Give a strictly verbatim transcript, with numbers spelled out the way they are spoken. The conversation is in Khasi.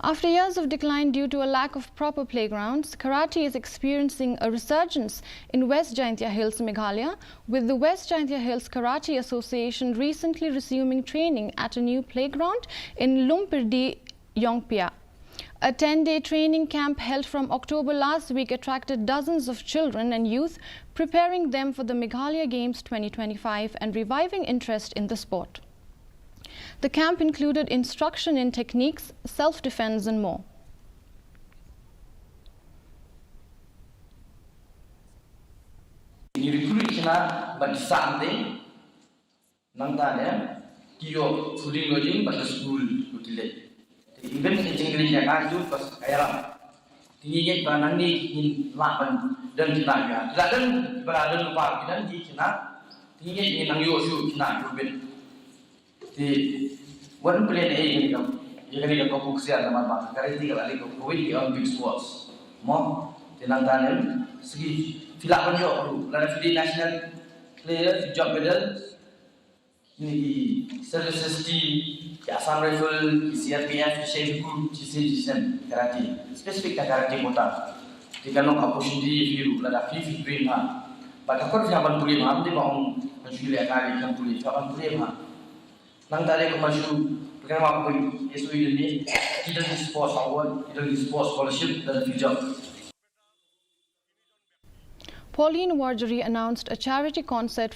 After years of decline due to a lack of proper playgrounds, karate is experiencing a resurgence in West Jaintia Hills, Meghalaya, with the West Jaintia Hills Karate Association recently resuming training at a new playground in Lumpirdi, Yongpia. A ten-day training camp held from October last week attracted dozens of children and youth, preparing them for the Meghalaya Games twenty twenty-five and reviving interest in the sport. The camp included instruction in techniques, self-defense and more. Ngi recruit khynnah bad ki sah te, nangta ne ki ïoh food and lodging bad ka skul ba ki leit. Te even ka jingkyrmen ïa ka jut bad ka ïarap. Te ngi ngeit ba nangne ngin lah ban don khynnah ïa ki la don, ba la don lypa ki don ki khynnah. Te ngi ngeit ngin nang ïoh shuh khynnah ki bit. Te wat pynlehnohei ïa kane ka, ïa kane ka kabu ksiar namar ba ka karate ka la leh ka kawei ka Olympic sports. Mo, te nangta ne shisha phi lah ban ïoh ruh, lada phi dei national player, phi jop medal. Kine ki services team, ki Assam Rifle, ki C R P F, ki Shem Group, ki C G S M karate. Specific ka karate quota. Te kan long opportunity ïa phi ruh lada phi, phi train bha. Bad ka kot phi hap ban pule bha, ym dei ba ong ban shu leh ka leh kan pule, phi hap ban pule bha. Nangta de kumba shu pyrkhat ma pui S O E de ni, ki don ki sports award, ki don ki sports scholarship, don ki job. Pauline Warjri announced a charity concert